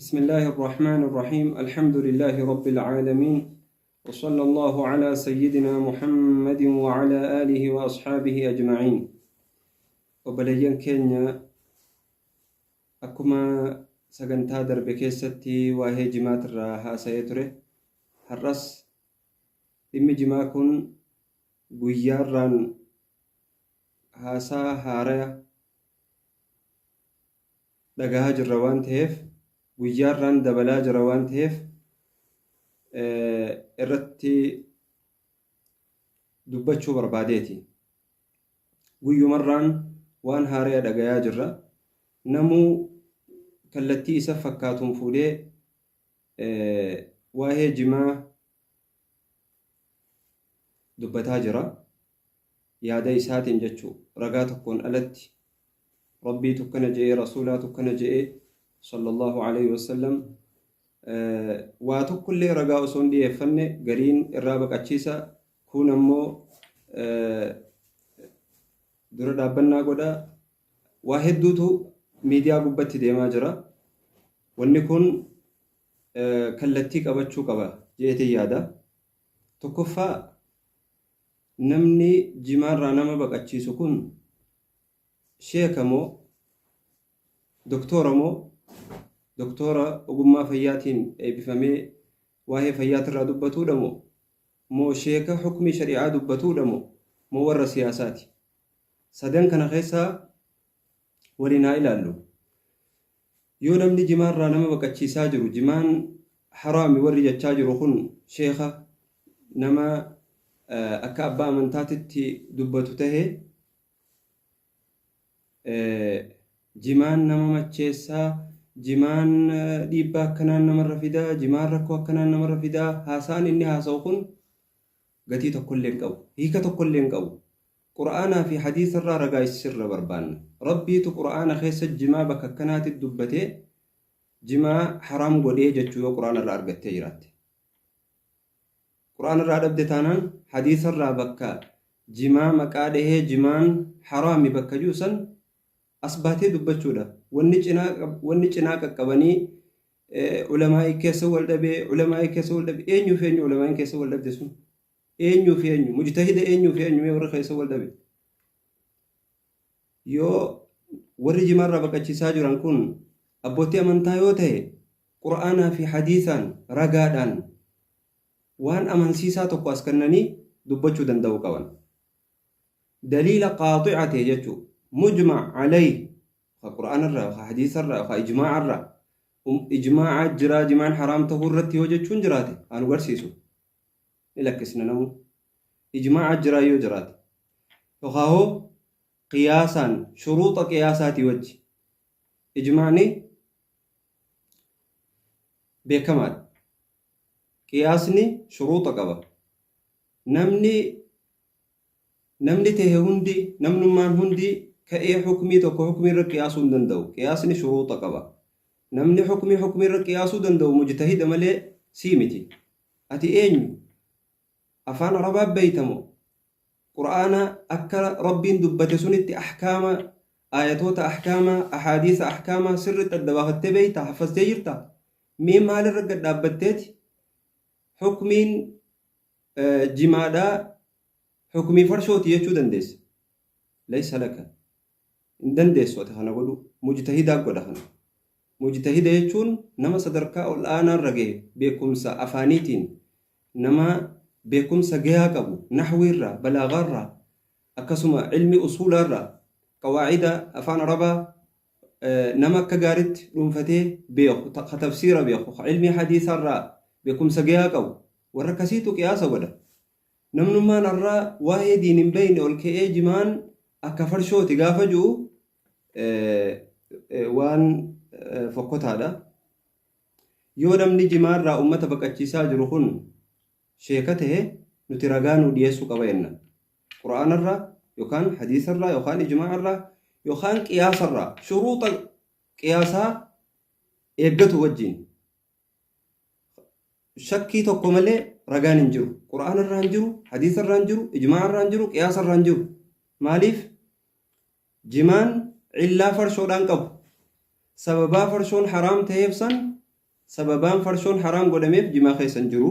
بسم الله الرحمن الرحيم. الحمد لله رب العالمين، وصلى الله على سيدنا محمد وعلى آله وأصحابه أجمعين. Obboleeyyan keenya, akkuma sagantaa darbe keessatti waa'ee jimaatirraa haasa'ee ture, har'as dhimmi jimaa kun guyyaarraan haasaa haaraya dhagahaa jirra waan ta'eef, guyyaarraan dabalaa jira waan ta'eef, irratti dubbachuu barbaadeeti. Guyyumarraan waan haaraya dhagayaa jirra. Namuu kallattii isa fakkaatuun fuudhee waa'ee jimaa dubbataa jira. Yaada isaatiin jechuu, ragaa tokkoon alatti, Rabbiitu akkana je'ee, Rasuulaatu akkana je'ee sallallahu alayhi wasallam, waa tokkollee ragaa osoo hin dhiyeeffanne gariin irraa baqachiisa, kuun ammoo dura dhaabbannaa godha. Waa hedduutu miidiyaa gubbatti deemaa jira. Wanni kun kallattii qabachuu qaba je'eetiin yaada. Tokkoffaa, namni jimaarraa nama baqachiisu kun sheeka moo, doktoora moo, doktoora ogummaa fayyaatiin eebbifamee waa'ee fayyaatirraa dubbatuudha moo, moo sheeka hukmii shari'aa dubbatuudha moo, moo warra siyaasaati? Sadan kana keessaa waliin haa ilaallu. Yoo namni jimaarraa nama baqachiisaa jiru, jimaan haraami warri jechaa jiru kun, sheeka nama akka abbaa amantaatitti dubbatu tahe, jimaan nama macheessaa, jimaan dhiibbaa akkanaan namarra fidaa, jimaan rakkoo akkanaan namarra fidaa, haasaan inni haasa'u kun gatii tokkollee hin qabu, hiika tokkollee hin qabu. Qur'aanaa fi hadiisarraa ragaa isirra barbaanna. Rabbiitu Qur'aana keessa jimaa bakka akkanaatti dubbatee jimaa haraam godhee jechuu yoo Qur'aana irraa argattee jiraatte. Qur'aana irraa dhabde taanaan, hadiisarraa bakka jimaa maqaa dhahee jimaan haraami bakka jiru san as baatee dubbachuudha. Wanni cinaa qaqqabanii ulamaa'ii keessa wal dhabee, ulamaa'ii keessa wal dhabe, eenyuu fi eenyu ulamaa'iin keessa wal dhabde sun? Eenyuu fi eenyu? Mujtahida eenyuu fi eenyu mee warra keessa wal dhabe? Yoo warri jimaarraa baqachiisaa jiran kun abbootii amantaa yoo ta'e, Qur'aanaa fi hadiisaan ragaadhaan waan amansiisaa tokko as kennanii dubbachuu danda'uu qaban. Daliila qaaxi'a ta'e jechuu, mujma' alayh, ka Qur'aanarraa, ka hadiisarraa, ka ijmaa'arraa, ijmaa'a jiraa jimaan haraam ta'uu irratti yoo jechuun jiraate haa nu garsiisu. Ni lakkisna namu. Ijmaa'a jiraa yoo jiraate. Yookaan hoo qiyaasaan, shuruuxa qiyaasaatii wajji. Ijmaa'ni beekamaadha. Qiyaasni shuruuxa qaba. Namni tahe hundi, namnummaan hundi ka'ee hukmii tokko hukmii irra qiyaasuu hin danda'u. Qiyaasni shuruuxa qaba. Namni hukmii hukmii irra qiyaasuu danda'u mujtahida malee sii miti. Ati eenyu? Afaan Arabaa beeyta moo? Qur'aana akka Rabbiin dubbate sunitti ahkaama, aayatoota ahkaamaa, ahaadiisa ahkaamaa sirriitti adda baafattee beeyta? Haffaztee jirta? Mee maalirra gad dhaabbatteeti hukmiin jimaadhaa hukmii farshooti jechuu dandeessa? Laysa laka. Hin dandeessu ati kana godhuu. Mujtahidaa godha kana. Mujtahida jechuun nama sadarkaa ol aanaarra gahe, beekumsa afaaniitiin nama beekumsa gahaa qabu, nahwiirraa, balaagaarraa, akkasuma ilmi usuulaarraa, qawaacida afaan Arabaa nama akka gaaritti dhuunfatee beeku, ka tafsiira beeku, ka ilmii hadiisaarraa beekumsa gahaa qabu, warra akkasiitu qiyaasa godha. Namnummaan har'aa waa'ee diin hin beekne ol ka'ee jimaan akka farshooti gaafa ji'u waan fokkotaadha. Yoo namni jimaarraa ummata baqachiisaa jiru kun sheeka ta'e, nuti ragaa nuu dhiyeessuu qaba jenna. Qur'aanarraa yookaan hadiisarraa yookaan ijmaa'arraa yookaan qiyaasarraa, shuruuxa qiyaasaa eeggatu wajjin. Shakkii tokko malee ragaan hin jiru. Qur'aanarraa hin jiru, hadiisarraa hin jiru, ijmaa'arraa hin jiru, qiyaasarraa hin jiru. Maaliif? Jimaan cillaa farshoodhaan qabu. Sababaa farshoon haraam ta'eef san Sababaan farshoon haraam godhameef jimaa keessa hin jiru.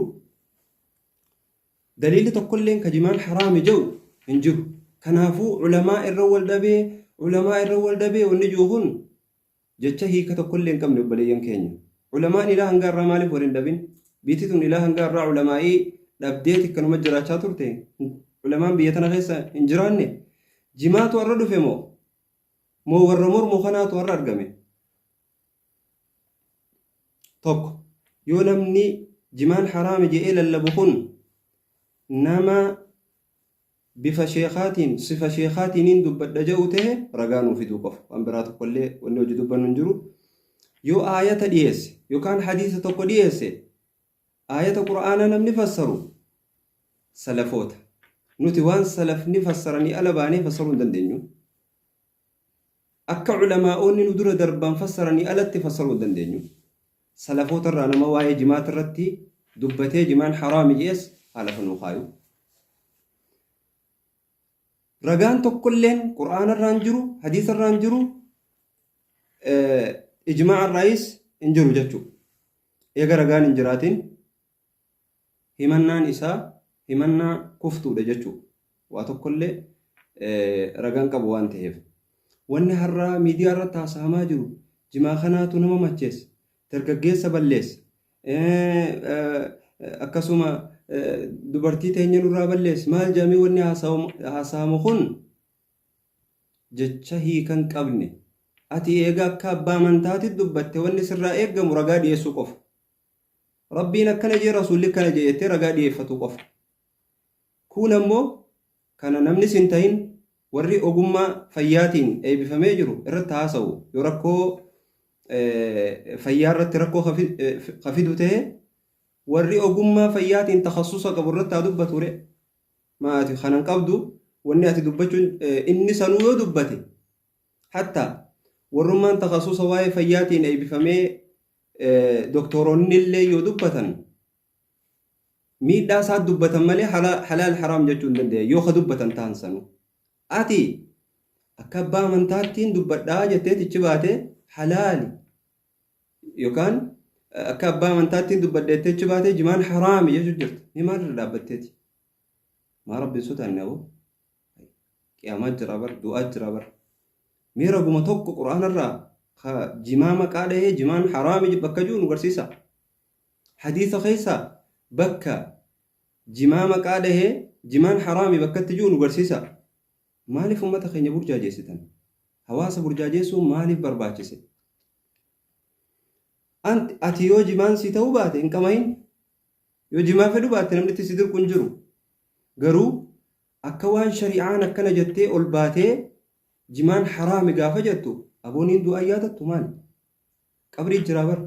Daliilli tokkolleen ka jimaan haraami jedhu hin jiru. Kanaafuu ulamaa irra wal dhabee, ulamaa irra wal dhabee wanni jiru kun jecha hiika tokkollee hin qabne, obboleeyyan keenya. Ulamaan ilaa hanga irraa maaliif wal hin dhabin? Biitti tun ilaa hanga irraa ulamaa'ii dhabdeeti akkanuma jiraachaa turte. Ulamaan biyya tana keessa hin jiraanne. Jimaatu har'a dhufe moo? Moo warra mormu kanaatu har'a argame? Tokko, yoo namni jimaan haraami je'ee lallabu kun nama bifa sheekaatiin, sifa sheekaatiiniin dubbadha je'u ta'e, ragaa nuu fiduu qofa. Waan biraa tokkollee wanni hojii dubbannu hin jiru. Yoo aayata dhiyeesse yookaan hadiisa tokko dhiyeesse, aayata Qur'aanaa namni fassaru salafoota. Nuti waan salafni fassaranii ala baanee fassaruu hin dandeenyu. Akka ulamaa'oonni nu dura darban fassaranii alatti fassaruu hin dandeenyu. Salafoota irraa nama waa'ee jimaata irratti dubbatee jimaan haraami je'es haa lafa nuu kaayu. Ragaan tokkolleen Qur'aana irraa hin jiru, hadiisa irraa hin jiru, ijmaa'a irraayis hin jiru jechuudha. Eega ragaan hin jiraatin himannaan isaa himannaa kuftuudha jechuudha. Waa tokkollee ragaan qabu waan ta'eef. Wanni har'aa miidiyaa irratti haasa'amaa jiru jimaa kanaatu nama macheessa, dargaggeessa balleessa, akkasuma dubartii teenya nurraa balleessa maal jedhamee wanni haasa'amu kun jecha hiika hin qabne. Ati eega akka abbaa amantaatti dubbatte, wanni sirraa eeggamu ragaa dhiyeessuu qofa. Rabbiin akkana jee, Rasuulli akkana jee jettee ragaa dhiyeeffatu qofa. Kun ammoo kana namnis hin tahin, warri ogummaa fayyaatiin eebbifamee jiru irratti haasa'u. Yoo rakkoo fayyaa irratti rakkoo ka fidu ta'e, warri ogummaa fayyaatiin takhassusa qabu irratti haa dubbatu re. Maa ati kanan qabdu wanni ati dubbachuun inni sanuu yoo dubbate, hatta warrummaan takhassusa waa'ee fayyaatiin eebbifamee doktoroonni illee yoo dubbatan, miidhaa isaa dubbatan malee halaal haraam jechuu hin danda'an yoo ka dubbatan ta'an sanuu. Ati akka abbaa amantaattiin dubbadhaa jettee tichi baate halaali yookaan akka abbaa amantaattiin dubbadha jettee achi baate jimaan haraami jechuu jirta. Mee maalirra dhaabbatteeti? Maa Rabbiin sodaanne aboo? Qiyaamaa jira bar, du'aa jira bar. Mee raguma tokko Qur'aanarraa ka jimaa maqaa dhahee jimaan haraami bakka jiru nu garsiisa. Hadiisa keessaa bakka jimaa maqaa dhahee jimaan haraami bakka itti jiru nu garsiisa. Maaliif uummata keenya burjaajeessitan? Hawaasa burjaajeessuun maaliif barbaachise? Ati yoo jimaan si ta'uu baate hin qamahin. Yoo jimaa fedhu baatte namni itti si dirqu hin jiru. Garuu akka waan shari'aan akkana jettee ol baatee jimaan haraami gaafa jettu, abooniin du'aa yaadattu maali? Qabrii jiraa bar.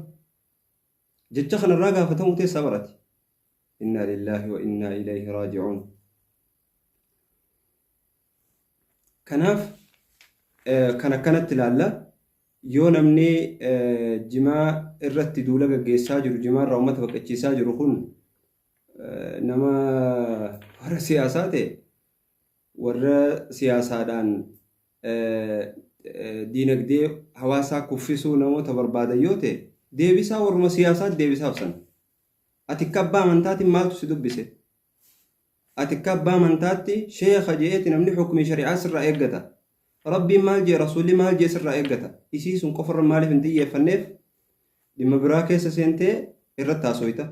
Jecha kanarraa gaafatamuu teessaa barati. Innaa lillaahi wa innaa ilayhi raaji'uun. Kanaaf kan akkanatti ilaalla. Yoo namni jimaa irratti duula gaggeessaa jiru, jimaa irraa uummata baqachiisaa jiru kun nama warra siyaasaa ta'e, warra siyaasaadhaan diinagdee hawaasaa kuffisuu namoota barbaadan yoo ta'e, deebisaa warruma siyaasaatti deebisaaf sana. Ati akka abbaa amantaatiin maaltu si dubbise? Ati akka abbaa amantaatti sheeka je'eeti namni hukmii shari'aa sirraa eeggata. Rabbiin maal jee, Rasuulli maal jee sirraa eeggata. Isii sun qofarra maaliif hin xiyyeeffanneef dhimma biraa keessa seentee irratti haasoyta?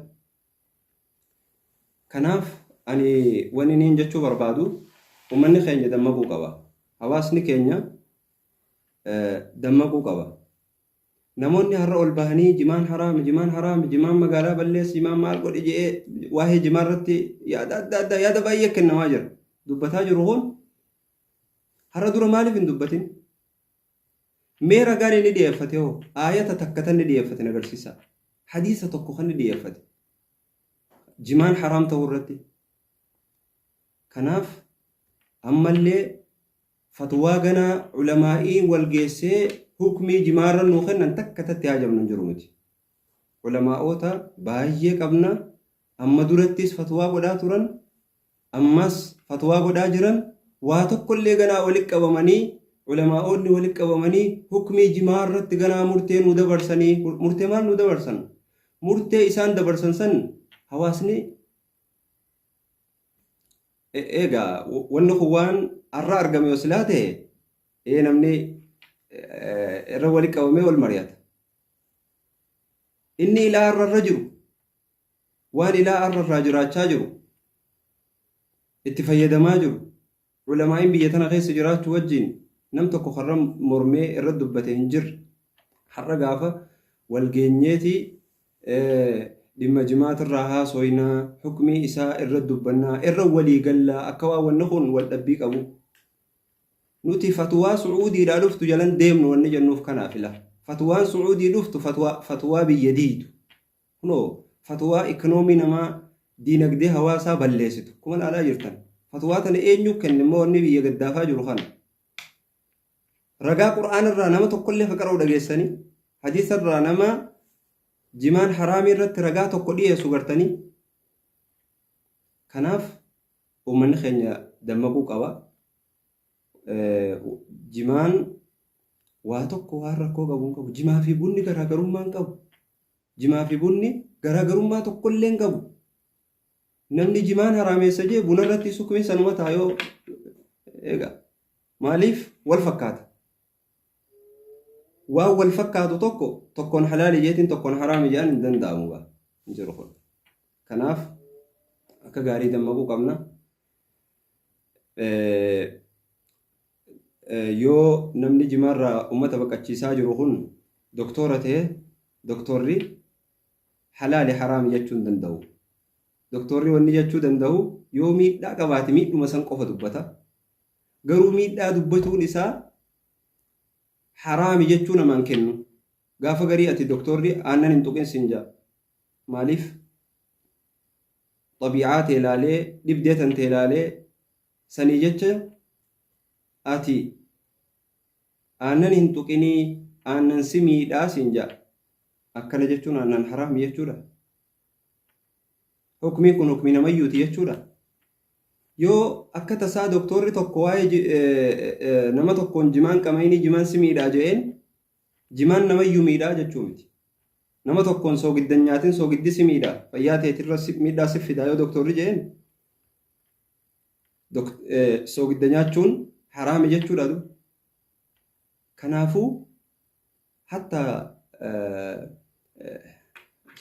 Kanaaf ani wanni niin jechuu barbaadu, uummanni keenya dammaquu qaba. Hawaasni keenya dammaquu qaba. Namoonni har'a ol bahanii jimaan haraami, jimaan haraami, jimaan magaalaa balleessi, jimaan maal godhe jedhee waa'ee jimaa irratti yaada adda addaa, yaada baay'ee kennamaa jira. Dubbataa jiru kun har'a dura maaliif hin dubbatin? Mee ragaan inni dhiyeeffate hoo? Aayata takka tan inni dhiyeeffate na agarsiisa. Hadiisa tokko kan inni dhiyeeffate. Jimaan haraam ta'uu irratti. Kanaaf ammallee fatwaa ganaa ulamaa'iin wal geessee hukmii jimaarra nuu kennan takka tatti haajamnu hin jiru nuti. Ulamaa'oota baay'ee qabna. Amma durattis fatwaa godhaa turan. Ammas fatwaa godhaa jiran. Waa tokkollee ganaa walitti qabamanii, ulamaa'oonni walitti qabamanii hukmii jimaa irratti ganaa murtee nuu dabarsanii, murtee maal nuu dabarsan? Murtee isaan dabarsan san hawaasni eegaa wanni kun waan har'a argame yoo silaa ta'e ee namni irra wali qabamee wal mari'ata. Inni ilaa har'a irra jiru waan ilaa har'a irraa jiraachaa jiru itti fayyadamaa jiru ulamaa'iin biyya tana keessa jiraachuu wajjin nam tokko karra mormee irra dubbate hin jirre. Har'a gaafa wal geenyeetii dhimma jimaatirraa haasoynaa, hukmii isaa irra dubbannaa, irra walii gallaa, akka waan wanni kun wal dhabbii qabu. Nuti fatwaa Su'uudiidhaa dhuftu jalan deemnu wanni jennuuf kanaaf ila. Fatwaan Su'uudii dhuftu fatwaa biyya diidu. Kunoo fatwaa ikinoomii namaa, diinagdee hawaasaa balleessitu. Kuma ilaalaa jirtan. Fatwaa tana eenyu kenne immoo wanni biyya gaddaafaa jiru kana? Ragaa Qur'aana irraa nama tokkollee ka qara'u dhageessanii? Hadiisa irraa nama jimaan haraamii irratti ragaa tokko dhiyeessu gartanii? Kanaaf uummanni keenya dammaquu qaba. Jimaan waa tokko waan rakkoo qabu hin qabu. Jimaa fi bunni garaagarummaa hin qabu. Jimaa fi bunni garaagarummaa tokkollee hin qabu. Namni jimaan haraameessa jee buna irratti sukmiin sanuma ta'a yoo egaa maaliif wal fakkaata? Waan wal fakkaatu tokko tokkoon halaali jeetiin tokkoon haraami jedhan hin danda'amu gaa hin jiru kun. Kanaaf akka gaarii dammaquu qabna. Yoo namni jimaarraa uummata baqachiisaa jiru kun doktoora ta'e, doktoorri halaali haraami jechuu hin danda'u. Doktoorri wanni jechuu danda'u yoo miidhaa qabaate miidhuma san qofa dubbata. Garuu miidhaa dubbatuun isaa haraami jechuu namaan kennu. Gaafa garii ati doktoorri aannan hin tuqin siin ja'a. Maaliif? Xabii'aa tee laalee, dhibdee tan tee laalee sanii jecha ati aannan hin tuqinii, aannan si miidhaa siin ja'a. Akkana jechuun aannan haraami jechuudha? Hukmiin kun hukmii namayyuuti jechuudha? Yoo akka tasaa doktoorri tokko waa'ee nama tokkoon jimaan qama'inii, jimaan si miidhaa je'een, jimaan namayyuu miidhaa jechuu miti. Nama tokkoon soogidda hin nyaatin, soogiddi si miidha, fayyaa teetirra miidhaa si fidaa yoo doktoorri je'een, soogidda nyaachuun haraami jechuudha. Kanaafuu hatta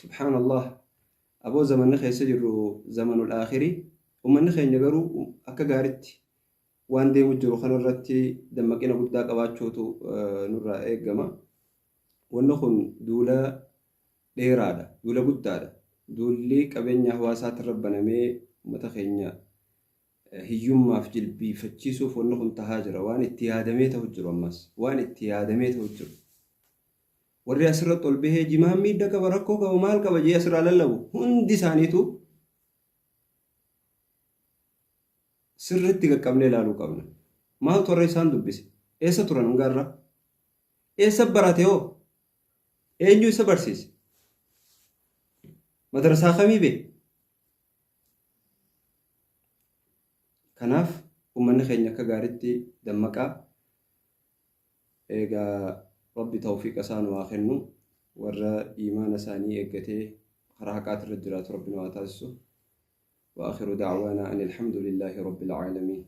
subhaanallah, aboo, zamanni keessa jirru zamanul akhirii. Ummanni keenya garuu akka gaaritti waan deemu jiru kanarratti dammaqina guddaa qabaachuutu nurraa eegama. Wanni kun duula dheeraadha, duula guddaadha. Duulli qabeenya hawaasaatti banamee uummata keenya hiyyummaaf jilbiifachiisuuf wanni kun tahaa jira. Waan itti yaadamee ta'u jiru ammas. Waan itti yaadamee ta'u jiru. Warri asirratti ol bahee jimaan miidha qaba, rakkoo qaba, maal qaba jee asirraa lallabu hundi isaaniitu sirriitti qaqqabnee ilaaluu qabna. Maaltu warra isaan dubbise? Eessa turan hanga irraa? Eessa barate hoo? Eenyu isa barsiise? Madrasaa kamii bee? Kanaaf uummanni keenya akka gaariitti dammaqaa. Egaa Rabbi tawfiiqa isaa nu haa kennu. Warra iimaana isaanii eeggatee karaa haqaatirra jiraatu Rabbi nu haa taasisu. وآخر دعوانا أن الحمد لله رب العالمين.